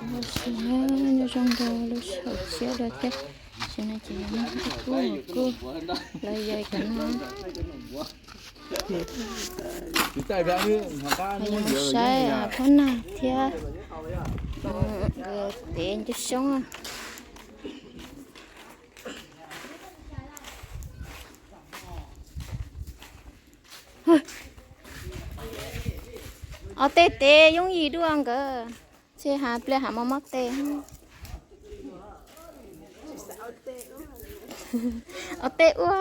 Tam sim no zoo nkaus lub sij hawm tshiab dua thiab, tam sim no ces yog hnub ib puag kuj los yog cov no. Ho yog saib phab nag thiab nkawd tev ncua xyoob. Ob tej tev yooj yim dua nkawd, ntshe has pliag has mob mob tej. Ob tej ua.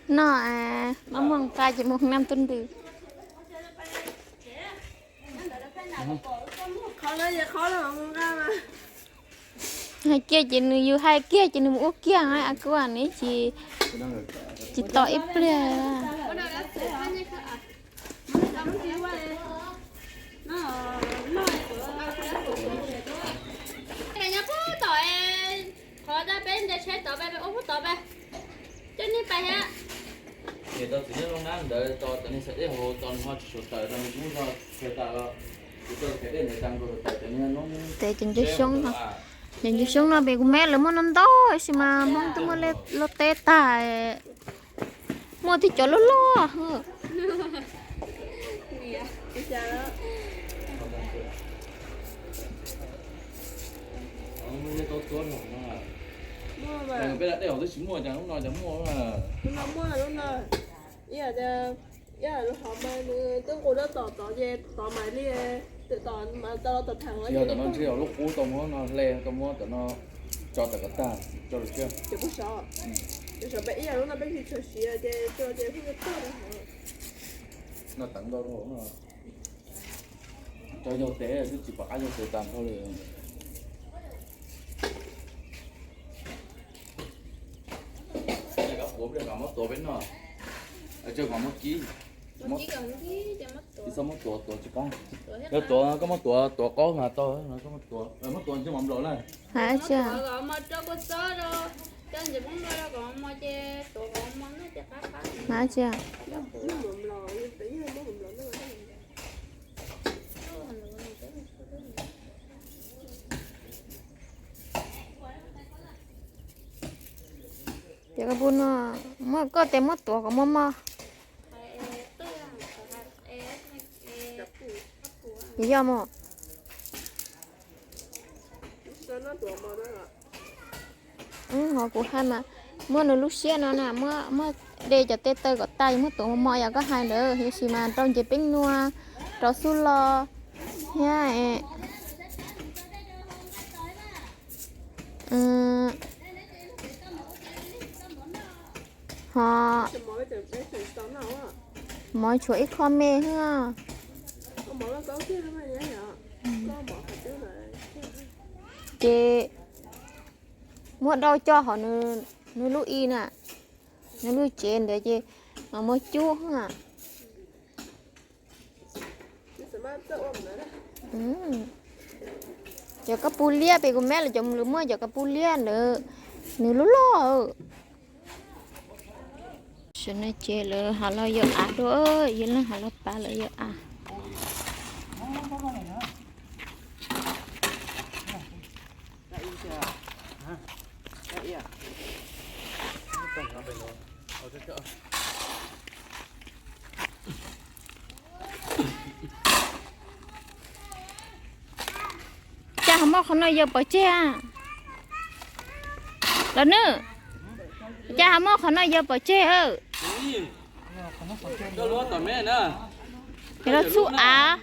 No, maj muag nqa ces mus naj tub ntws. Hais kiag ces nws, yus hais kiag ces nws mus ua kiag a kuv ne, tsis, tsis tos ib pliag. Nyob puag tod, qhov peb nce tsheb tod, peb ua puag tod, coj nej pais thiab. Niam tau txiv nyob lub nab ntawd tso cov niag xav dej hauv tso, nws ho tsis suav taws rau nws kub zog kawg tas los, kuv tau khav dej ntawd tas nkaus tas cov niag noob. Ces cov ncua xyoob no, cov ncua xyoob no pem kuv meb lawv muaj no ntau, tab sis mas Hmoob twb muab luaj teb tag, muaj tib cov loj loj. Peb da dej hauv twb tsis muaj, cas lub no cas muaj. Lub no muaj, lub no, ib yam, ib yam lub hauv mas nws twb nqus rau tom tod ces tod mas li, twb tom mas tau los tom theem los. Yog tom no ntshe yog lub qub tau muab no hle, tau muab tom no tso tom ko tag, tso lus tshiab. Ces kuj sov, ces sov peb ib yam lub no peb tsis tshua siv ces tso ces pheej tag rau hauv. No teev ntau rau hauv no. Cov yaug tes twb tsis pom qab yaug tes tag nrho li. Koj puav kom muab tuav peb noj, tsis kom muab kib. Tsis txhob muab tuav, tuav tsis qab. Yog tuav koj muab tuav, tuav qaub mas tau, koj muab tuav, muab tuav ntsej mov nplaum na. Ces koj pub no, muab koj tes muab tuav kom mos mos. Yog mus. Ho kuv hais mas muab nws lub siab no na, muab, muab de cov tes taw kom tas, muab tuav mos mos yam koj hais ntawd, tiam sis mas rau ncev peeb nua, rau xub los thiab. Ho mov tshuav ib qho me xwb. Ces muab dau coj hauv nws lub i na, nws lub tsev ntawd ces muab cub na. Cov kab pus liab pem kuv meb los cov lus muaj cov kab pus liab ntawd, nws lub loj. Tam sim no ces lawv ho los yawg av dua, yawg leej ho los pab lawv yawg av. Cas ho muab qhov no yawg pov tseg a? Los nws, cas ho muab qhov no yawg pov tseg a? Los txhub av.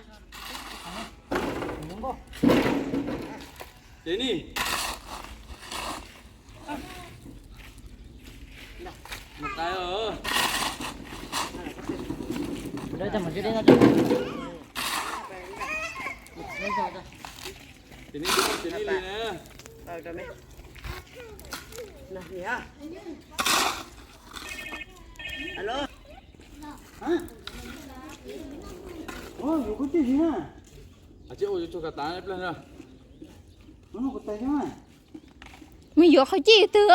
Mus yuav qhov cij twg?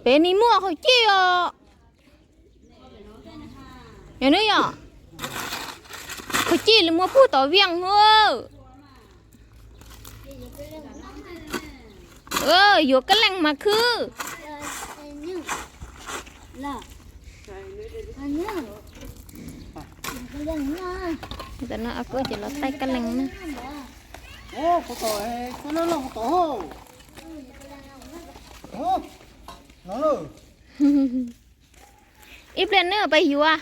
Pem ni muaj qhov cij os. Yog neb yog qhov cij li muaj pug tom viaj hwv. Yuav kab leej mas khwb. Ntawm no Ab Kub ces los taij kab leej na. Ib pliag neb pais yuav.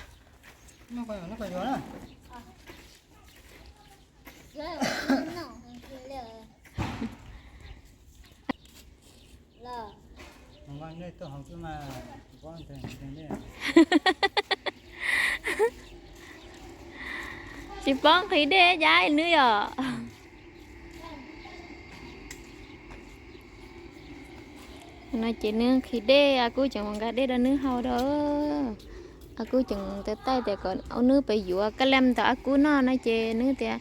Tsis paub nqhis dej cas nws yom. No ces nws nqhis dej, Ab Kub tseem mus nqa dej rau nws haus rau. Ab Kub tseem taij taij tias kom nws pais yuav kab leej ntawm Ab Kub noj no ces nws tias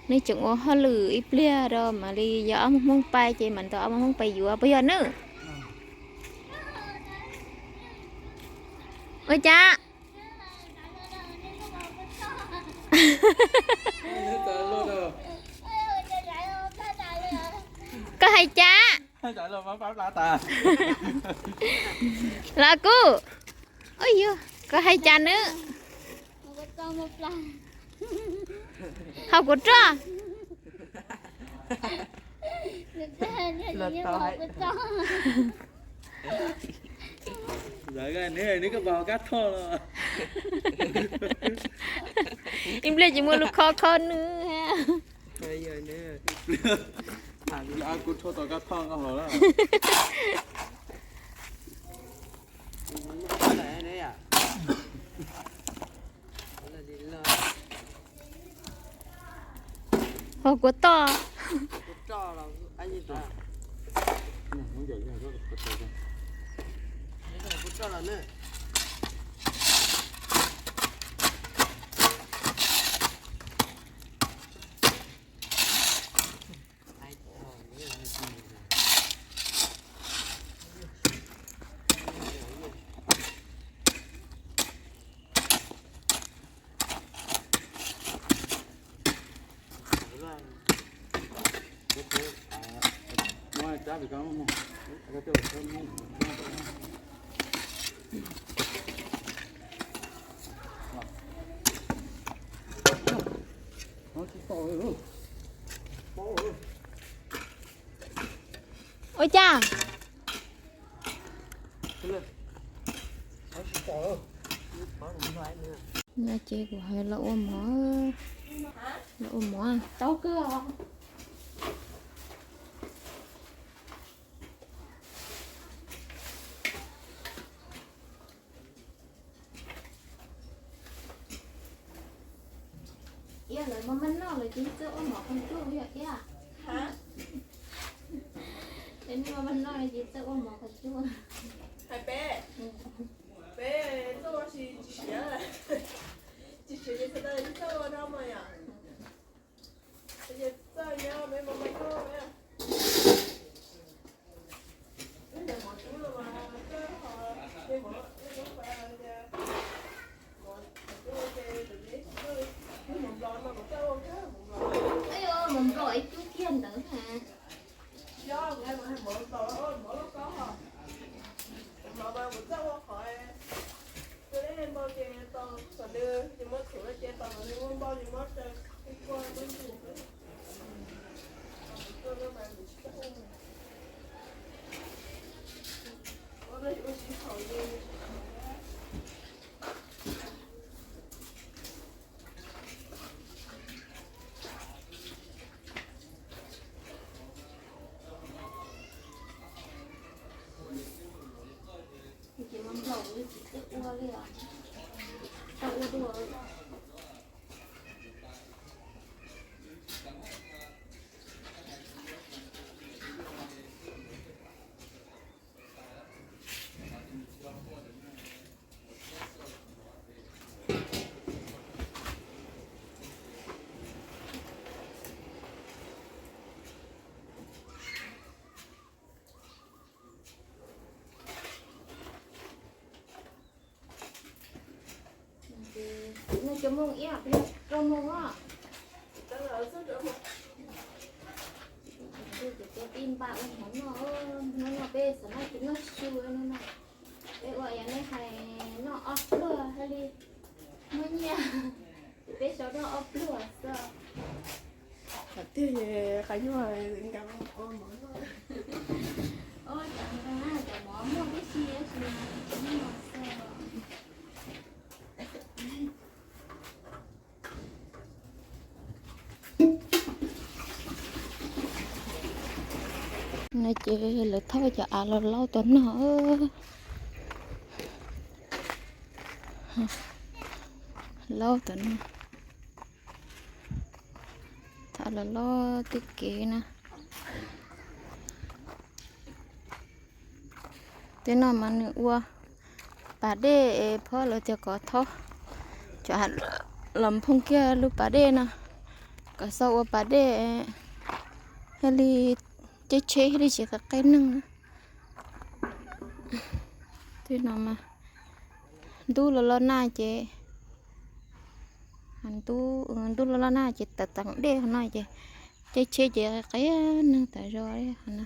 nws tseem ua hauj lwm ib pliag rau mam li yog ob Hmoob Hmoob pais ces mam nrog ob Hmoob Hmoob pais yuav puas yog nws? Ua cas? Koj hais cas? Los Kub, koj hais cas nws? Haus kuv roj. Ib pliag tsis muaj lub khob khob nws. Kuv rho tau kab thoj nkaus los na. Ho kuv toj. Ua cas? No ces kuv hais los ua mov, los ua mov tau kawg. Iab lawv maj maj noj lawv ces txawj ua mov qhov cub yog iab. Lawv maj maj noj lawv ces txawj ua mov qhov cub. Hais peb, peb txawj ua tsis, tsis siav, tsis siav ces sawv daws txawj ua no mas yom. Ces txawj nyob peb maj maj noj. Mus nplog ib cub kiag ntawd na. Ces mov nplaum tsis txawj ua li os. Tau ua dua. Noj cov moos ib yam peb noj rau moos os. Ntuj, ces peb pib npaj ua hmoov noj, hnub no peb xav noj cov noj su no na. Peb ua yog nej hais noj ob pluag hais li muaj nyiaj, ces peb sau noj ob pluag xwb. Qhov tiag qhov nyuaj nkag ua mov noj. Cov mov muaj tib si, tsis muaj xwb. No ces lawv thauj cov av los laub tua noj. Laub tua noj. Thauj los laub tej kev na. Tej no mas nws ua pas dej es phob lawv tias kom thauj cov av los nphoo kiag lub pas dej no, kom xaus ua pas dej thiaj li caij tsheb thiaj li tsis qe qe neeg na. Tej no mas ntub los los nag ces, ntub, ntub los los nag ces tawm teev dej no ces caij tsheb ces qe qe neeg tas zog li no.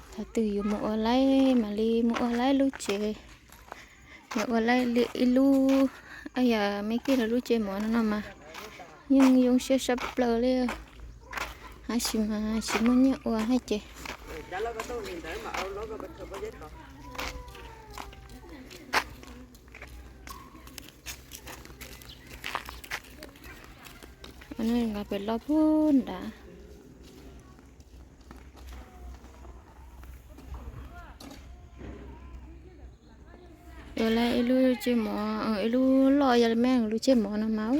Thaum twg yus mus ua laib mam li mus ua laib lub tsev, yog ua laib li ib lub, yog me kij lawv lub tsev mov no no mas yeej yoo siab sab plaws li. Tab sis mas tsis muaj nyiaj ua hais ces nqa pem loj puag nrad. Ua lawm ib lub tsev mov, ib lub loj yog li me lub tsev mov no mas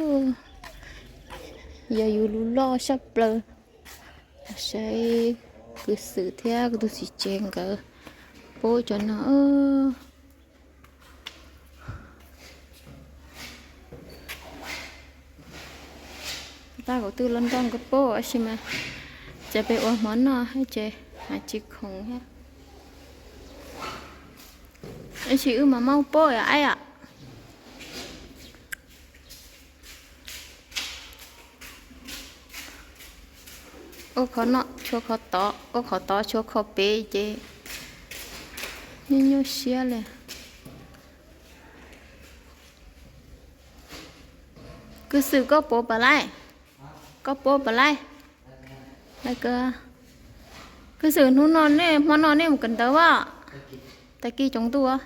yog yus lub loj sab plaws. Saib kwv xwm thiab kuv tus txiv tsev nkawd pub cov no. Tab kuv twb los nrog nkawd pub tab sis mas ces peb ua hmo noj thiab ces mas tsis khoom thiab. Tab sis wb mas muab pub yom aib yom. Ua qhov no tshuav qhov tod, ua qhov tod tshuav qhov pem ces nyuaj nyuaj siab li. Kwv xwm koj puas pom laij? Koj puas pom laij? Kwv xwm hnub no nej, hmo no nej mus kawm ntawv as? Tag kis tsaus ntuj.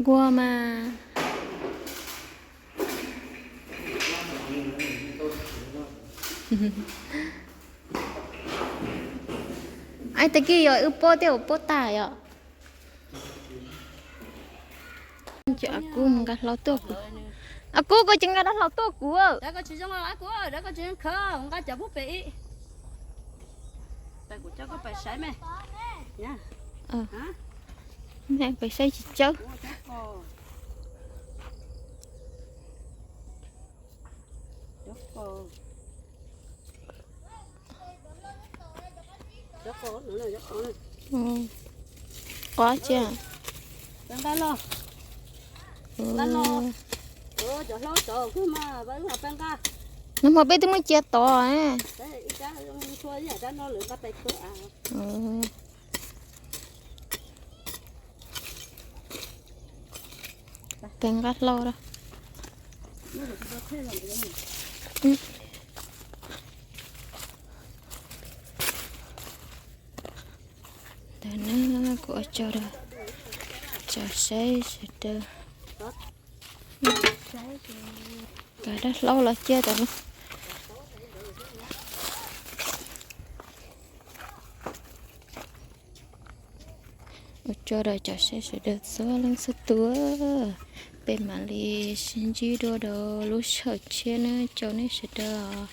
Nquag mas. Aib, tag kis yog wb pub thiab ua pub tag yom? Ces Ab Kub nqa hlau tuaj kuv. Ab Kub, koj tsis nqa dab hlau tuaj kuv. Peb saib tsis tsawb. Qab cia. Nag hmo peb twb muab cia tod. Peb nqa hlau rau. Ntawm no kuv ua tso rau cov saib sawv daws. Kav dab hlau los cia tam no. Ua tso rau cov saib sawv daws txhua leej txhua tus. Peb mam li sib ntsib dua rau lub sij hawm tshiab nawb rau nej sawv daws.